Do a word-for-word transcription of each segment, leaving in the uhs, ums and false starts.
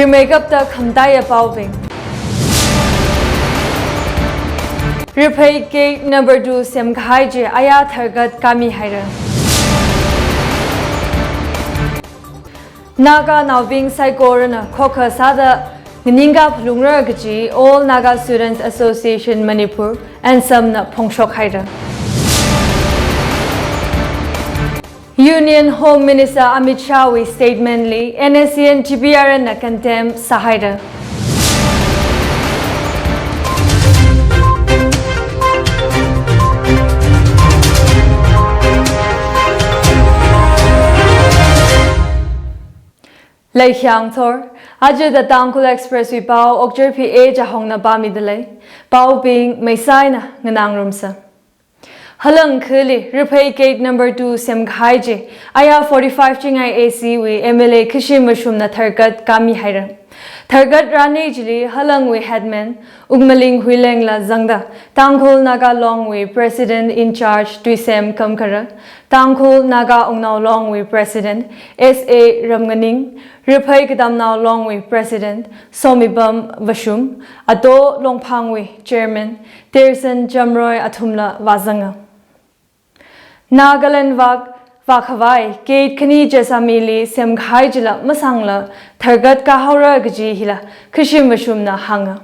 Rimeikapta khamataiya paobing. Riphei gate number two semkahai chi aya tharkat kami haira. Naganaobing saikorana khokha sāda nganingkā phalungra kaji All Naga Students Association Manipur, ANSAM na phongshok haira. Union Home Minister Amit Shah wui statement li NSCN GPRN na condemn sāhaira. Leikhyang thor, aja The Tangkhul Express wui pao Okchar P A Chahongna pāmida lei. Paobing meisaina nganāngarumsa. Halang khali Riphei gate number two semkahai chi aya forty-five chingai A C wui M L A Khashim Vashumna tharkat kami haira. Tharkat rani chili Halangwui headman Ukmaling Huilengla zangda Tangkhul Naga Long wui President in Charge Tuisem Kamkara, Tangkhul Naga Wungnao Long wui President S A Ramnganing, Riphei Katamnao Long wui President Somipam Vashum, Ato Longphang wui Chairman Terson Chamroi athumla vāzanga. Nagaland vak vākhavai gate khani Jessami li semkahai chila masangla tharkat kāhaora kaji hila Khashim Vashumna hānga.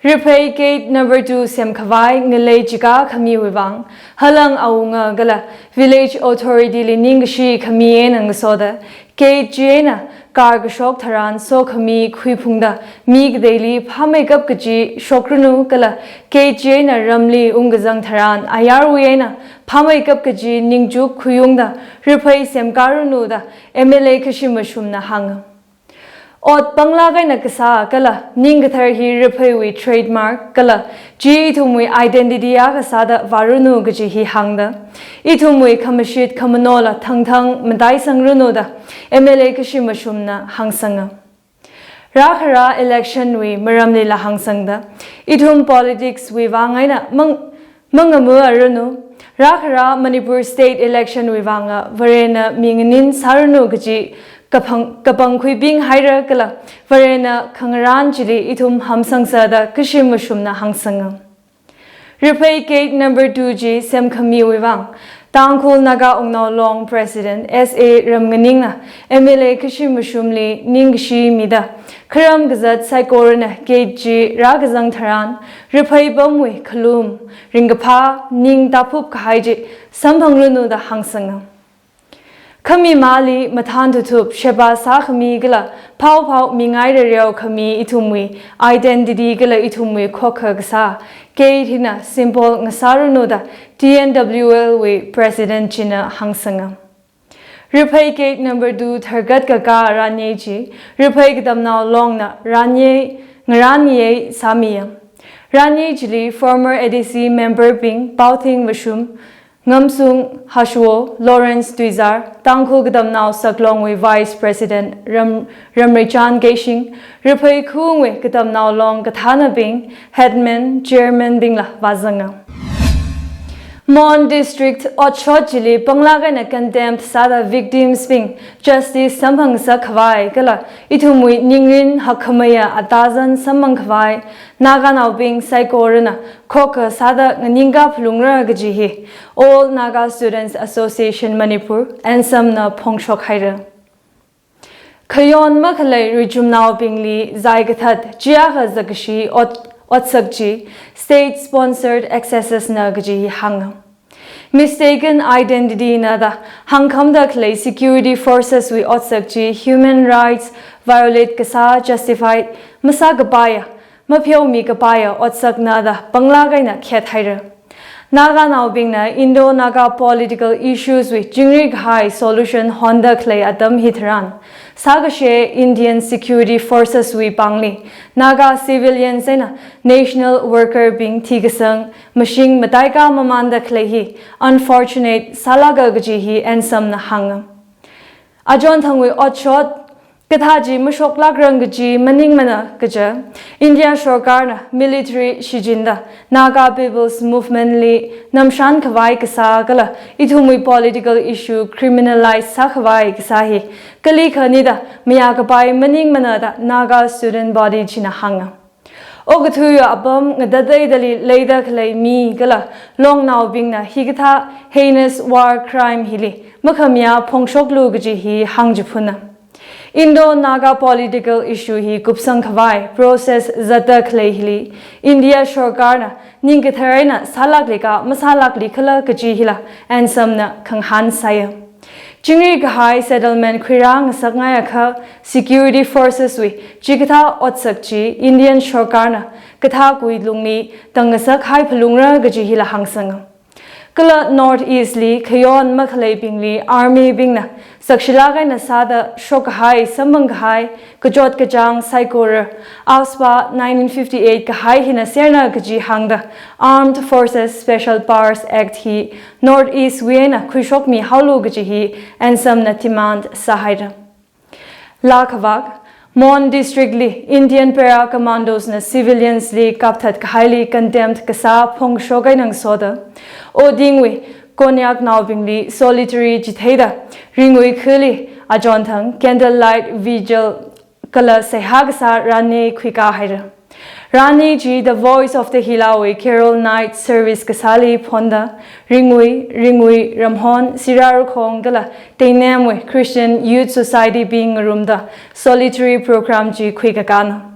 Riphei gate number two semkhavai ngalei chikā khamiwui vang Halang awunga kala village authority li ningkashi khami eina ngasoda gate chi eina car kashok tharan sokhami khuiphungda mi kateili phāmeikap kaji shokranu kala gate chi eina ramli ungkazang tharan ayarwui eina phāmeikap kaji ningchuk khuiungda Riphei semkāranu da M L A Khashim Vashumna hānga. Ot panglāk eina kasā kala ningkathar hi Ripheiwui trademark kala chi ithumwui identity akha sāda vāranu kaji hi hāngda, ithumwui khamashit khamanola thangthang mataisangranu da M L A Khashim Vashumna hāngsanga. Rākhara election wui maramlila hāngsangda, ithum politics wui vang eina mang mangamu aranu, rākhara Manipur State election wui vanga Varena minganin sāranu kaji kapang, kapangkhuibing haira kala Varena khangarān chili ithum hamsangsa da Khashim Vashumna hāngsanga. Riphei gate number two chi semkhamiwui vang Tangkhul Naga Wungnao Long President S A Ramnganingna M L A Khashim Vashumli ningkashi mida, kharam kazat saikorana gate chi rākazang tharan Riphei pamwui khalum, ringkaphā, ning tāphup kahai chi samphangranu da hāngsanga. Khami mali mathān thuthup sheba sākhami kala phaophao mingai rereo khami ithumwui identity kala ithumwui khokha kasā gate hina symbol ngasāranu da T N W L wui President china hāngsanga. Riphei gate number two tharkat kakā ranye chi Riphei Katamnao Longna ranye ngaranye sāmiya. Ranye chili former A D C member bing Paothing Vashum, Ngamsung Hashuo, Lawrence Tuizar, Tangkhul Katamnao Saklongwui Vice President Ram, Ramreichan Keishing, Riphei khungwui Katamnao Long kathānabing, headman, chairman bingla vāzanga. Mon District otshot chili panglāk eina condemn sāda victims bing justice samphangsak khavai kala ithumwui ningrin hakkhameiya atazan samphang khavai Naganaobing saikorana khokha sāda nganingkā phalungra kaji hi All Naga Students Association Manipur, ANSAM na phongshok haira. Khayon makhalei ruichumnaobingli zai kathat chiakha zakashi ot, otsak chi state sponsored excesses na kaji hi hānga. Mistaken identity na da hāngkhamda khalei security forces wui otsak chi human rights violate kasā justified masākapaiya, mapheomi kapaiya otsakna da panglāk eina khet haira. Naganaobingna Indo-Naga political issues wui chingri kahai solution honda khalei atam hitharan, sākashe Indian security forces wui pāngli Naga civilians eina national worker bing thikasang mashing mataikā mamanda khalei hi unfortunate sālāka kaji hi ANSAM na hānga. Achon thangwui otshot Kathā chi mashoklākrang kaji maningmana kaja, India sorkarna military shichinda Naga People's Movement li namshan khavai kasā kala ithumwui political issue criminalize sākhavai kasā hi kali khanida mayākapai maningmana da Naga student body china hānga. Okathuiwui apam ngatateidali leida khalei mi kala longnaobingna hikathā heinous war crime hili makhamayā phongshoklu kaji hi hāngchiphuna. Indo-Naga political issue hi kupsang khavai process zatda khalei hili India sorkarna ningkathar eina sālākli ka masālākli khala kaji hila ANSAM na khangahān sāya. Chingri kahai settlement khuirāngasakngaiakha security forces wui chikathā otsak chi Indian sorkarna kathā kui lungli tangngasakhai phalungra kaji hila hāngsanga. Kala North East li khayon makhaleibingli army bingna sakshilāk eina sāda shokkahai samphangkahai kachot kachāng saikora AFSPA nineteen fifty-eight kahai hina serna kaji hāngda Armed Forces Special Powers Act hi North East wui eina khuishokmihaolu kaji hi ANSAM na demand sāhaira. Laa khavak, Mon District li Indian Para Commandos na civilians li kapthat kahaili contempt kasā phongshok eina ngasoda, Odingwui Konyaknaobingli solidarity chitheida Ringui khali achonthang candlelight vigil kala seihā kasā rani khuikā haira. Rani chi The Voice of the Hilla wui Carol Night service kasāli phonda, Ringui, Ringui, Ramhon, Sirarakhong kala Teinem wui Christian Youth Society bing ngarumda solidarity program chi khuikakāna.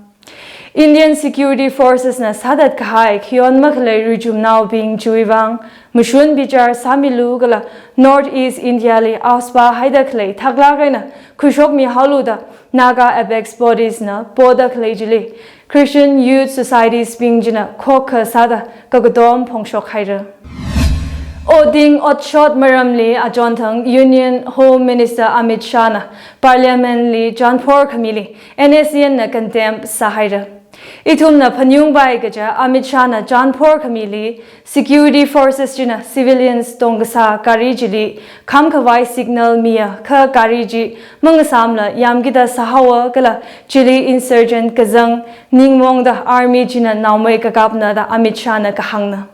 Indian security forces na sāthat kahai khayon makhalei ruichumnaobing chiwui vang mashun bichar sāmilu kala North East India li AFSPA haida khalei thaklāk eina khuishokmihaolu da Naga apex bodies na poda khalei chili Christian Youth Societies bing china khokkha sāda kakatom phongshok haira. Oding otshot maramli achonthang Union Home Minister Amit Shah na Parliament li chanphor khamili NSCN na contempt sāhaira. Ithumna phaningpai kaja Amit Shah na chanphor khamili security forces china civilians tongkasā gari chili khamkhavai signal miakha gari chi mangasāmla yamkida sāhaowa kala chili insurgent kazang ningmongda army china naomei kakapna da Amit Shah na kahāngna.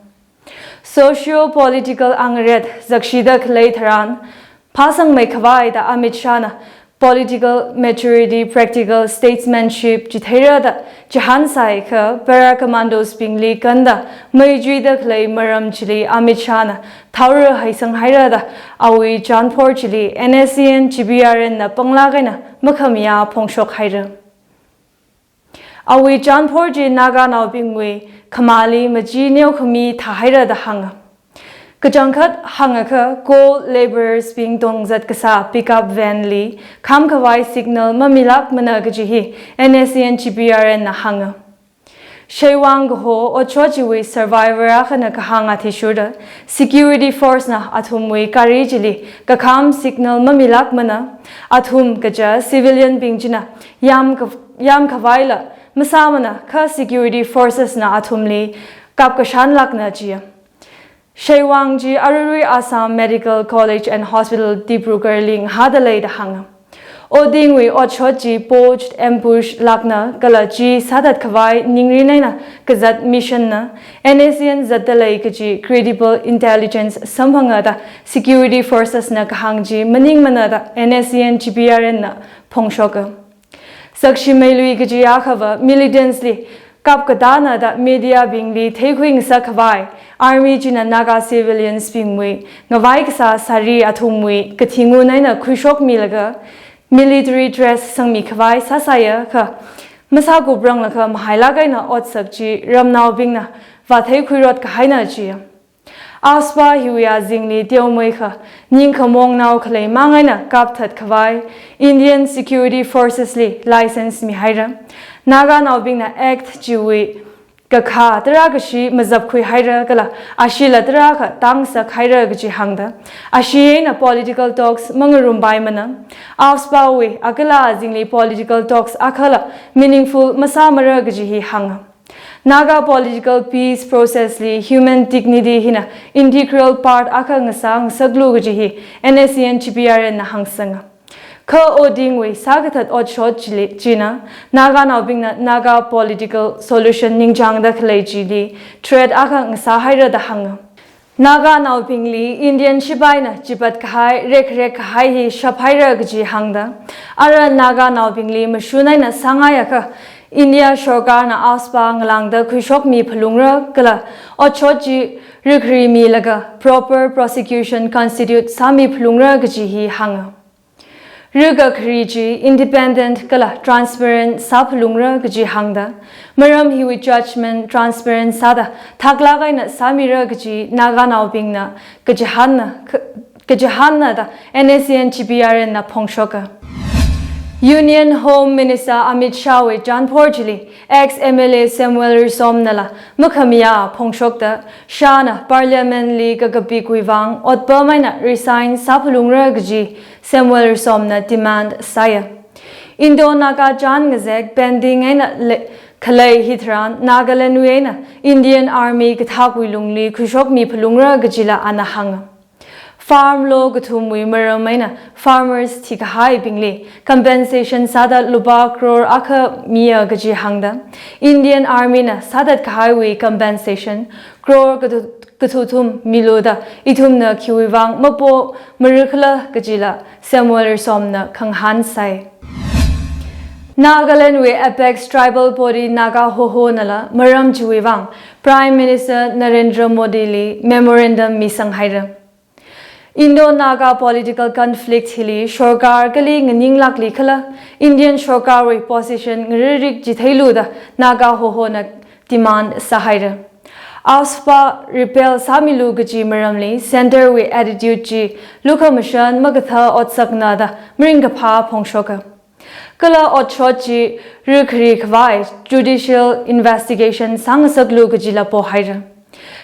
Socio-political angaret zakshida khalei tharan phāsangmei khavai da Amit Shah na political maturity, practical statesmanship chitheira da chihān sāakha para commandos bingli kanda meichuida khalei maram chili Amit Shah na thaora haisang haira da awui chanphor chili NSCN GPRN na panglāk eina makhamayā phongshok haira. Awui chanphor chi Naganaobingwui khamāli machi neokhami thāhaira da hānga. Kachangkhat hāngakha coal labourers bing tongzat kasā pickup van li khamkhavai signal mamilākmana kaji hi NSCN GPRN na hānga. Sheiwang kaho otshot chiwui survivor akhana kahāng athishurda security force na athumwui gari chili kakham signal mamilākmana, athum kaja civilian bing china yam ka- yamkhavaila masāmana kha security forces na athumli kapkashanlākna jiya. Sheiwang chi aruirui Assam Medical College and Hospital Dibrugarh li ngahāda lei da hānga. Odingwui otshot chi botched ambush lākna kala chi sāthat khavai ningrin eina kazat mission na, NSCN zatda lei kaji credible intelligence samphanga da security forces na kahāng chi maningmana da NSCN GPRN na phongshoka. Sakshimei lui kaji akhava militants li kapkatāna da media bingli theikhui ngasak khavai army china Naga civilians bingwui ngavai kasā sari athumwui kathi ngun eina khuishokmilaga military dress sangmi khavai sāsāya kha masākupranglakha mahailāk eina otsak chi ramnaobingna vātheikhuirot kahaina jiya. AFSPA hiwui azingli teomeikha ningkhamongnao khalei mang eina kapthat khavai Indian security forces li license mihaira. Naganaobingna act chiwui kakha tarākhashi mazapkhui haira kala ashila tarākha tāngsak haira kaji hāngda, ashi eina political talks mangarumpaimana. AFSPA wui akala azingli political talks akhala meaningful masāmara kaji hi hānga. Naga political peace process li human dignity hina integral part akha ngasā ngasaklu kaji hi NSCN GPRN na hāngsanga. Kha Odingwui sākathat otshot chili, china Naganaobingna Naga political solution ningchāngda khalei chili threat akha ngasāhaira da hānga. Naganaobingli Indian shipaina chipat kahai, rekrek kahai hi shaphaira kaji hāngda, ara Naganaobingli mashun eina sāngaiakha India sorkarna AFSPA ngalāngda khuishokmi phalungra kala otshot chi rikri milaga proper prosecution constitute sāmi phalungra kaji hi hānga. Rikakharei chi independent kala transparent sāphalungra kaji hāngda, maram hiwui judgment transparent sāda thaklāk eina sāmira kaji Naganaobingna kachihānna, ka-, kachihānna da NSCN GPRN na phongshoka. Union Home Minister Amit Shah wui chānphor chili ex MLA Samuel Resom nala makhamayā phongshokda, Shah na Parliament li kakapikwui vang otpam eina resign sāphalungra kaji Samuel Resomna demand sāya. Indo-Naga chān ngazek pending eina le-, khalei hitharan Nagalandwui eina Indian Army kathakwui lungli khuishokmi phalungra kajila ana hānga. Farm law kathumwui maram eina farmers thikahaibingli compensation sāda lupā crore akha miya kaji hāngda, Indian Army na sāthat kahaiwui compensation crore kathu-, kathuthum milu da ithumna khiwui vang mapo marikhala kajila Samuel Resomna khangahān sai. Nagalandwui apex tribal body Naga Hoho nala maram chiwui vang Prime Minister Narendra Modi li memorandum misanghaira. Indo-Naga political conflict hili sorkar kali nganinglākli khala, Indian sorkarwui position ngaririk chitheilu da Naga Hoho na demand sāhaira. AFSPA repeal sāmilu kaji maramli centre wui attitude chi lukhamashan makathā otsakna da maringkaphā phongshoka. Kala otshot chi rikri khavai judicial investigation sāngasaklu kajila pohaira.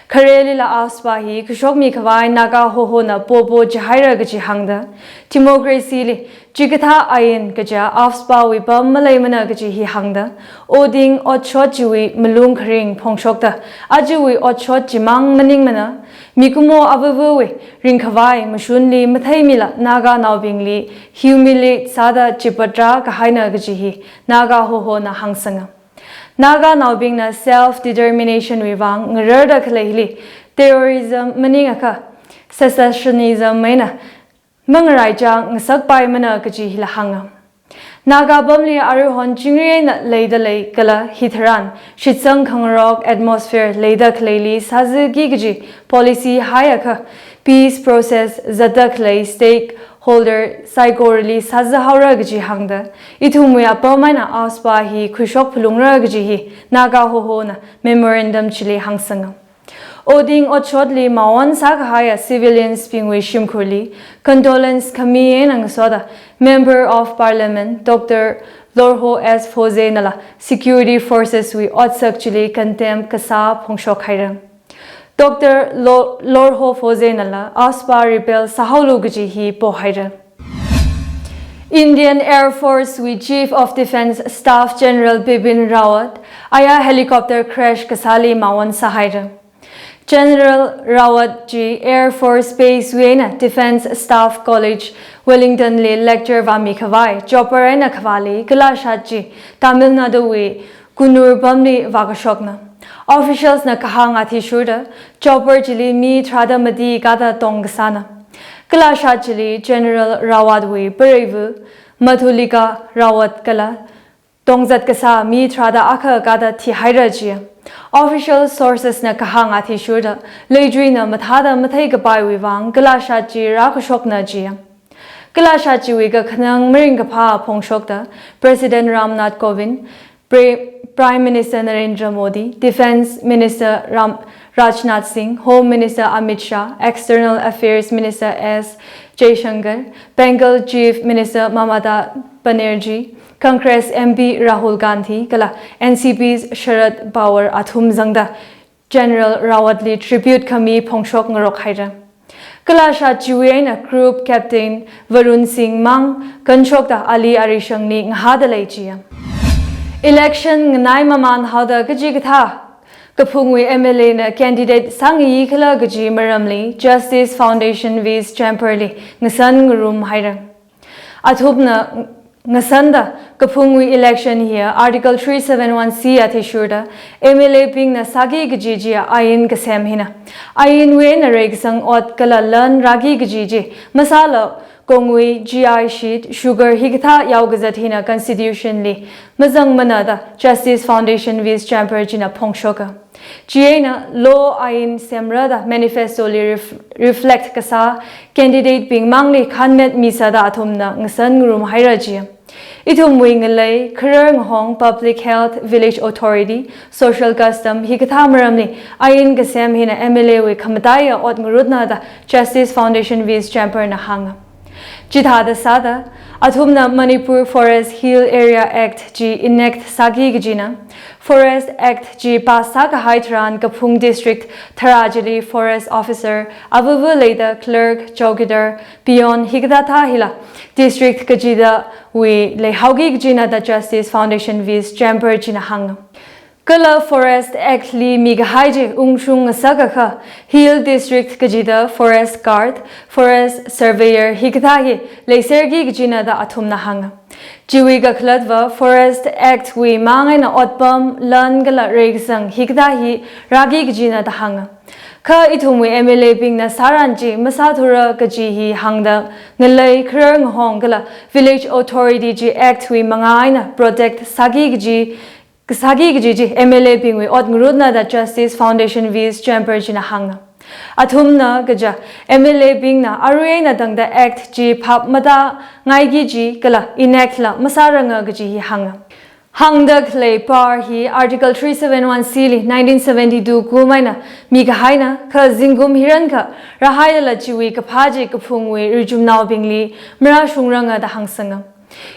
Kharelila AFSPA hi khuishokmi khavai Naga Hoho na popo chihaira kaji hāngda, democracy li chikathā ain kaja AFSPA wui pam maleimana kaji hi hāngda, Oding otshot chiwui malung kharing phongshokda, ajawui otshot chimang maningmana, mikumo avāvawui ringkhavai mashunli matheimila Naganaobingli humiliate sāda chipat rākahaina kaji hi Naga Hoho na hāngsanga. Naganaobingna self determination wui vang ngararda khaleili terrorism maningakha secessionism eina mangaraichā ngasakpaimana kaji hila hānga. Naga pamli aruihon chingri eina leida lei kala hitharan shitsang khangarok atmosphere leida khaleili sāziki kaji policy haiakha peace process zatda khalei stakeholder saikorali sāzāhaora kaji hāngda, ithumwui apam eina AFSPA hi khuishok phalungra kaji hi Naga Hoho na memorandum chili hāngsanga. Oding otshotli maon sākahaiya civilians bingwui shimkhurli condolence khami eina ngasoda Member of Parliament Doctor Lorho S Phoze nala security forces wui otsak chili condemn kasā phongshok haira. Doctor Lo-, Lorho Phoze nala AFSPA repeal sāhaolu kaji hi pohaira. Indian Air Force wui Chief of Defence Staff General Bipin Rawat aya helicopter crash kasāli maon sāhaira. General Rawat chi Air Force Base wui eina Defence Staff College Wellington li lecture vāmi khavai chopper eina khavāli kalashat chi Tamil Nadu wui Kunur pamli vākashokna. Officials na kahāng athishurda chopper chili mi tharāda mati kada tongkasāna. Kalashat chili General Rawat wui pareiva Madhulika Rawat kala tongzat kasā mi tharāda akha kada thihaira jiya. Official sources na kahāng athishurda leithuina mathāda matheikapaiwui vang kalashat chi rākashokna jiya. Kalashat chiwui kakhanang maringkaphā phongshokda President Ram Nath Kovind, Pre-, Prime Minister Narendra Modi, Defence Minister Ram-, Rajnath Singh, Home Minister Amit Shah, External Affairs Minister S Jaishankar, Bengal Chief Minister Mamata Banerjee, Congress M P Rahul Gandhi kala N C P's Sharad Pawar athum zangda General Rawat li tribute khami phongshok ngarok haira. Kalashat chiwui eina Group Captain Varun Singh mang kanshokda ali arishangli ngahāda lei jiya. Election nganai maman haoda kachikathā kaphungwui M L A na candidate sāngayi khala kaji maramli Justice Foundation Vice Chamber li ngasan ngarum haira. Athumna ngasanda kaphungwui election hiya Article three seven one C athishurda M L A bingna sāki kaji chiya ain kasem hina. Ainwui eina reikasang ot kala lan rāki kaji chi masāla kongwui G I sheet, sugar hikathā yao kazat hina constitution li mazangmana da Justice Foundation Vice Chamber china phongshoka. Chieina law ain semra da manifesto li ref-, reflect kasā candidate bing mangli khanmet misāda athumna ngasan ngarum haira chi. Ithumwui ngalei, kharar ngahong, public health, village authority, social custom hikathā maramli ain kasem hina M L A wui khamataiya ot ngarutna da Justice Foundation Vice Chamber na hānga. Chithāda sāda, athumna Manipur Forest Hill Area Act chi enact sāki kajina. Forest Act chi pass sākahai tharan kaphung district tharā chili forest officer, avavu leida clerk, chowkidar, peon hikathā thā hila district kachidawui leihaoki kajina da Justice Foundation Vice Chamber china hānga. Kala Forest Act li mikahai chi ungshung ngasakakha Hill District kachida Forest Guard, Forest Surveyor hikathā hi leiserki kajina da athumna hānga. Chiwui kakhalatva Forest Act wui mang eina otpam, lan kala reikasang hikathā hi rāki kajina da hānga. Kha ithumwui M L A bingna sāran chi masāthura kaji hi hāngda ngalei, kharar ngahong kala Village Authority chi Act wui mangā eina protect sāki kaji kasāki kaji chi M L A bingwui ot ngarutna da Justice Foundation Vice Chamber china hānga. Athumna kaja M L A bingna arui eina tangda Act chi phap matāngaiki kaji kala enact la masāranga kaji hi hānga. Hāngda khalei power hi Article three seven one C li nineteen seventy-two kum eina mikahaina, kha zingkum hirankha rāhailala chiwui kaphā chi kaphungwui rijumnaobingli marāshungranga da hāngsanga.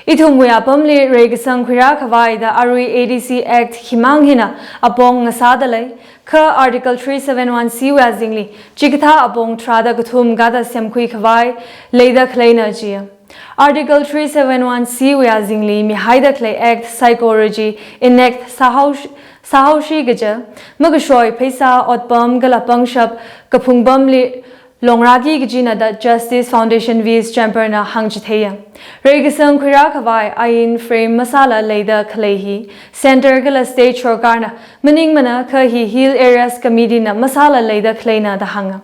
Ithumwui apamli reikasang khuirākhavai da arui A D C Act himang hina apong ngasāda lei, kha Article three seven one C wui azingli chikathā apong tharāda kathum kathā semkhuikhavai leida khaleina chi. Article three seven one C wui azingli mihaida khalei Act saikora chi enact sāhao, sāhaoshi kaja makashoi pheisā, otpam kala pangshap kaphung pamli longrāki kajina da Justice Foundation Vice Chamber na hāngchitheiya. Reikasang khuirākhavai ain frame masāla leida khalei hi Centre kala State sorkarna maningmana, kha hi Hill Areas Committee na masāla leida khaleina da hānga.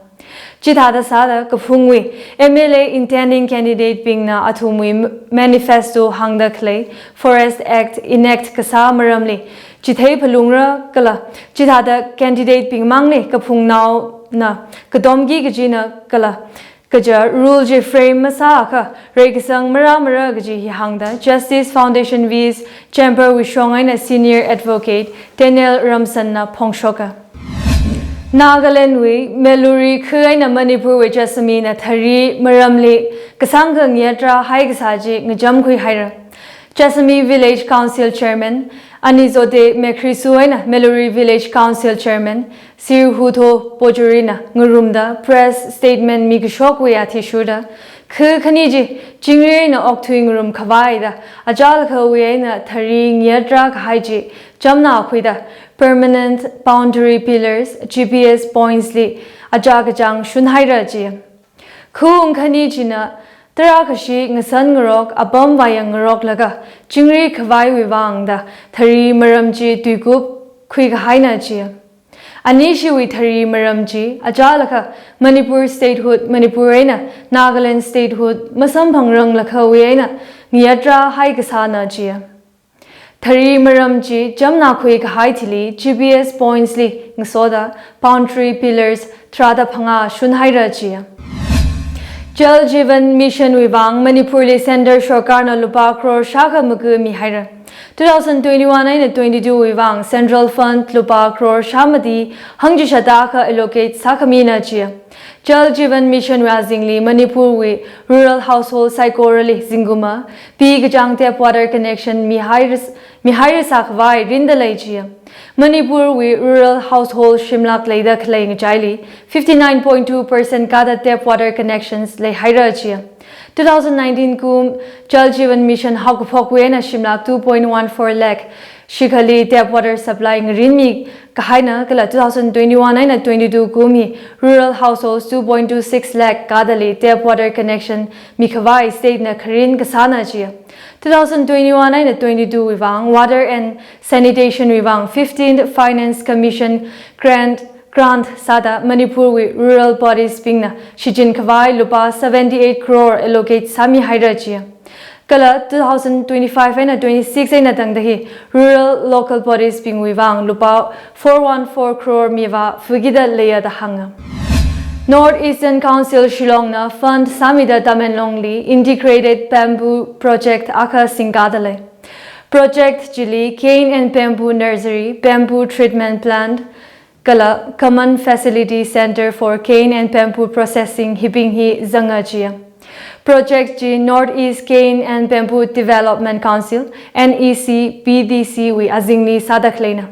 Chithāda sāda kaphungwui M L A intending candidate bingna athumwui manifesto hāngda khalei Forest Act enact kasā maramli chithei phalungra kala chithāda candidate bing mangli kaphungnaona katomki kajina kala kaja rule chi frame masāakha reikasang marāmara kaji hi hāngda Justice Foundation Vice Chamber wui shong eina Senior Advocate Daniel Ramsan na phongshoka. Nagaland wui Meluri khu eina Manipur wui Jasami na thari maramli kasāngkha ngayatra haikasā chi ngachamkhui haira. Jasami Village Council Chairman Anizote Mekhrisu eina Meluri Village Council Chairman Sir Hutho Pojuri na ngarumda press statement mikashokwui athishurda, khu khani chi chingri eina okthui ngarumkhavai da achālakhawui eina thari ngayatra kahai chi chamna khuida permanent boundary pillars, G P S points li achā kachāng shunhaira chi. Khu ungkhani china tarākhashi ngasan ngarok, apam vāyang ngaroklaga chingri khavaiwui vang da thari maram chi tuikup khuikahaina chi. Anishiwui thari maram chi achālakha Manipur statehood, Manipur eina Nagaland statehood masamphangranglakhaowui eina ngayatra haikasāna chi. Thari maram chi chamna khuikahai thili G P S points li ngasoda boundary pillars tharāda phangā shunhaira chi. Jal Jeevan Mission wui vang Manipur li Centre sorkarna lupā crore shākha maku mihaira. Two thousand twenty-one eina twenty-two wui vang Central Fund lupā crore shāmati hangchishat akha allocate sākhamina chi. Jal Jeevan Mission wui azingli Manipur wui rural household saikorali zingkumva pi kachāng tap water connection mihairas-, mihairasā khavai rinda lei chi. Manipur wui rural household shimlak leida khalei ngachaili fifty-nine point two percent kathā tap water connections leihaira chi. Two thousand nineteen kum Jal Jeevan Mission haokaphokwui eina shimlak two point one four lakh Shikhali tap water supply ngarinmi kahaina kala two thousand twenty-one eina twenty-two kum hi rural households two point two six lakh kadali tap water connection mikhavai state na kharin kasāna jiya. Two thousand twenty-one eina twenty-two wui vang water and sanitation wui vang fifteenth Finance Commission grant, grant sāda Manipur wui rural bodies bingna shichin khavai lupā seventy-eight crore allocate sāmihaira jiya. Kala two thousand twenty-five eina twenty-six eina tangda hi rural local bodies bingwui vang lupā four one four crore mivā phukida leiya da hānga. North Eastern Council Shillong na fund sāmida Tamenglong li integrated bamboo project akha singkada lei. Project chili cane and bamboo nursery, bamboo treatment plant, kala common facility center for cane and bamboo processing hibing hi zanga jiya. Project chi North East Cane and Bamboo Development Council, N E C B D C wui azingli sāda khaleina.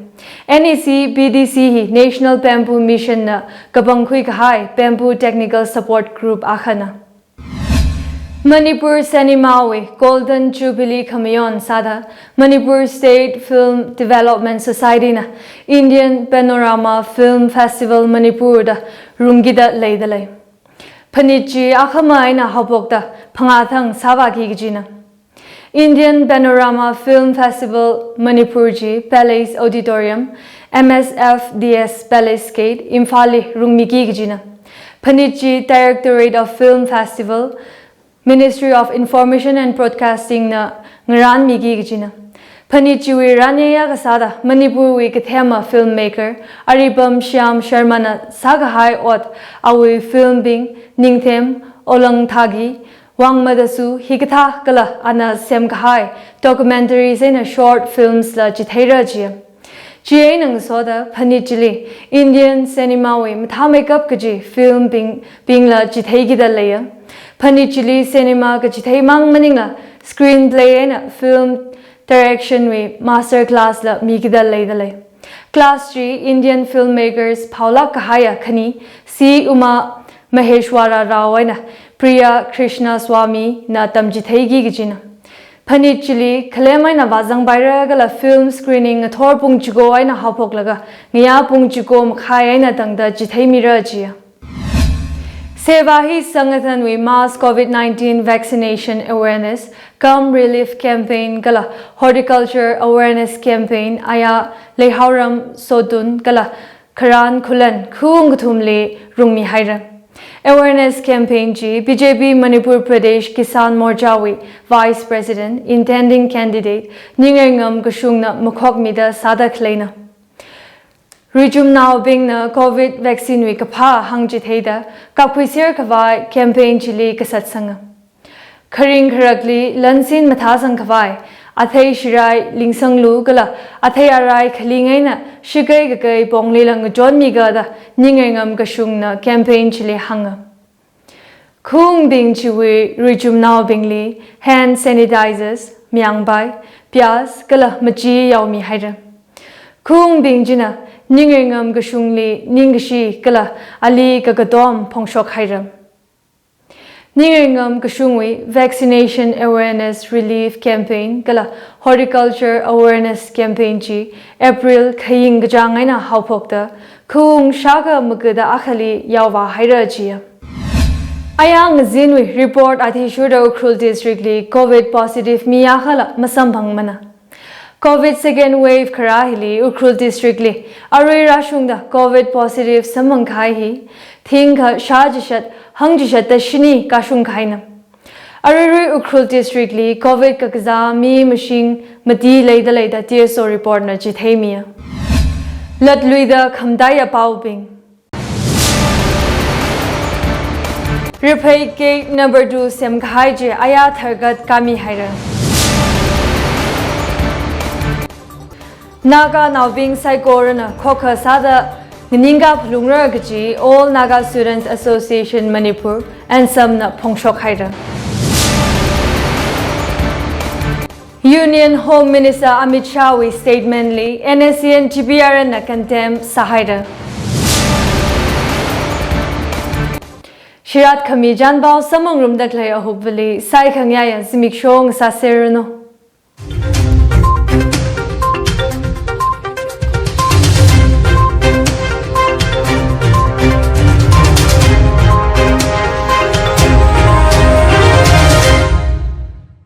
N E C B D C hi National Bamboo Mission na kapangkhui kahai bamboo technical support group akhana. Manipur Cinema wui Golden Jubilee khamayon sāda Manipur State Film Development Society na Indian Panorama Film Festival Manipur da rungkida leida lei. Phanit chi akhama eina haophokda phangā thang sāvāki kajina. Indian Panorama Film Festival Manipur chi Palace Auditorium, M S F D S Palace Gate, Imphal li rungmiki kajina. Phanit chi Directorate of Film Festival, Ministry of Information and Broadcasting na ngaranmiki kajina. Phanit chiwui ranyaya kasāda Manipur wui kathema filmmaker Aripam Shyam Sharma na sākahai ot awui film bing Ningthem, Olangthagi, Wangmadasu hikathā kala ana semkahai documentaries eina short films la chitheira jiya. Chieina ngasoda phanit chili Indian cinema wui mathāmeikap kaji film bing, bingla chitheikida leiya. Phanit chili cinema kachithei mang maningla screenplay eina film direction wui master class la mikida leida lei. Class chi Indian filmmakers phaolak kahaiya khani C Uma Maheshwara Rao eina Priya Krishnaswamy na tamchitheiki kajina. Phanit chili khalem eina vāzangpaira kala film screening ngathor pung chiko eina haophoklaga ngayā pung chiko makhai eina tangda chitheimira jiya. Seva Hi Sangathan wui mass COVID nineteen vaccination awareness cum relief campaign kala horticulture awareness campaign aya Leihaoram, Sotun kala Kharan Khullen khung kathumli rungmihaira. Awareness campaign chi B J P Manipur Pradesh Kisan Morcha wui Vice President, intending candidate, Ningrengam Kashungna makhokmida sāda khaleina. Ruichumnaobingna COVID vaccine wui kaphā hāngchitheida kapkhuiser khavai campaign chili kasatsanga. Kharing kharakli lansin mathāsang khavai, athei shirai lingsanglu kala athei arai khaling eina shakei kakei ponglila ngachonmiga da Ningrengam Kashungna campaign chili hānga. Khungbing chiwui ruichumnaobingli hand sanitizers, mayangpai, piyas kala machi yaomihaira. Khungbing china Ningrengam Kashungli ningkashi kala ali kakatom phongshokhaira. Ningrengam Kashungwui vaccination awareness relief campaign kala horticulture awareness campaign chi April khaying kachāng eina haophokta, khung shākha makada akhali yaovāhaira jiya. Aya ngazinwui report athishurda Ukhrul District li COVID positive mi akhala masamphangmana. COVID second wave kharā hili Ukhrul District li arui rāshungda COVID positive samphangkahai hi thingkha shā chishat hangchishatta shini kashungkahaina. Aruirui Ukhrul District li COVID kakazā mi mashing mati leida leida T S O report na chitheimiya. Latluida khamataiya paobing. Riphei gate number two semkahai chi aya tharkat kamihaira. Naganaobing saikorana khokha sāda nganingka phalungra kaji All Naga Students Association Manipur, ANSAM na phongshokhaira. Union Home Minister Amit Shah wui statement li N S C N T P R N na condemn sāhaira. Shirat khami chānpao samphangrumda khalei ahupvali saikhangayāya zimiksho ngasāserranu.